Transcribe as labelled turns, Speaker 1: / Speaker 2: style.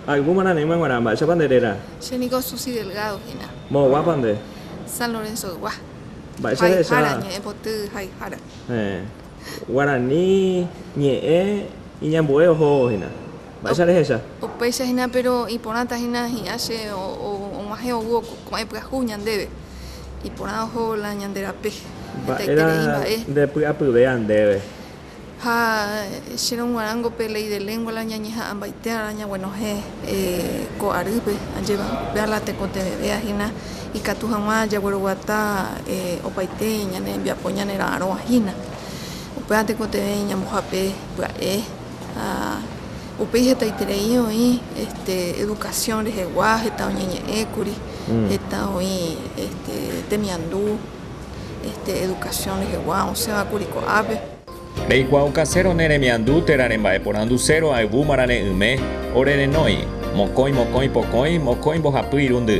Speaker 1: Ayvu marane'ỹme g̃uarã, mba'éichapa nde réra?
Speaker 2: Che niko Susy Delgado hína.
Speaker 1: Moõguápa nde?
Speaker 2: San Lorenzo-ygua.
Speaker 1: Mba'éicha rehecha?
Speaker 2: Haihára, ñe'ẽpoty haihára.
Speaker 1: Heẽ. Guarani ñe'ẽ iñambue ohóvo hína. Mba'éicha rehecha?
Speaker 2: Upéicha hína, péro iporãta hína hi'ã che og̃uahẽ oúvo ko'ẽ pyahu ñandéve. Iporã oho la ñande rape. Hetaiterei
Speaker 1: Mba'éra
Speaker 2: mba'e.
Speaker 1: ndepy'apyvéva ndéve?
Speaker 2: Ha chérõ g̃uarãngo pe Ley de Lengua la ñañeha'ãmbaite arã ñaguenohẽ ko arýpe, ajéva upéva la tekotevẽvéa hína ikatu hag̃ua jagueroguata opaite ñane rembiapo ñanera'arõva hína. Upéva tekotevẽ ñambohape pya'e ha upéi hetaiterei oĩ este educación rehegua, heta oñeñe'ẽkuri, heta oĩ este temiandu este educación rehegua osẽvakuri ko'ápe.
Speaker 1: Reikuaaukasérõ ne remiandu térã remba'eporandusérõ ayvu marane'ỹme, ore renói, mokõi mokõi pokõi mokõi mbohapy irundy.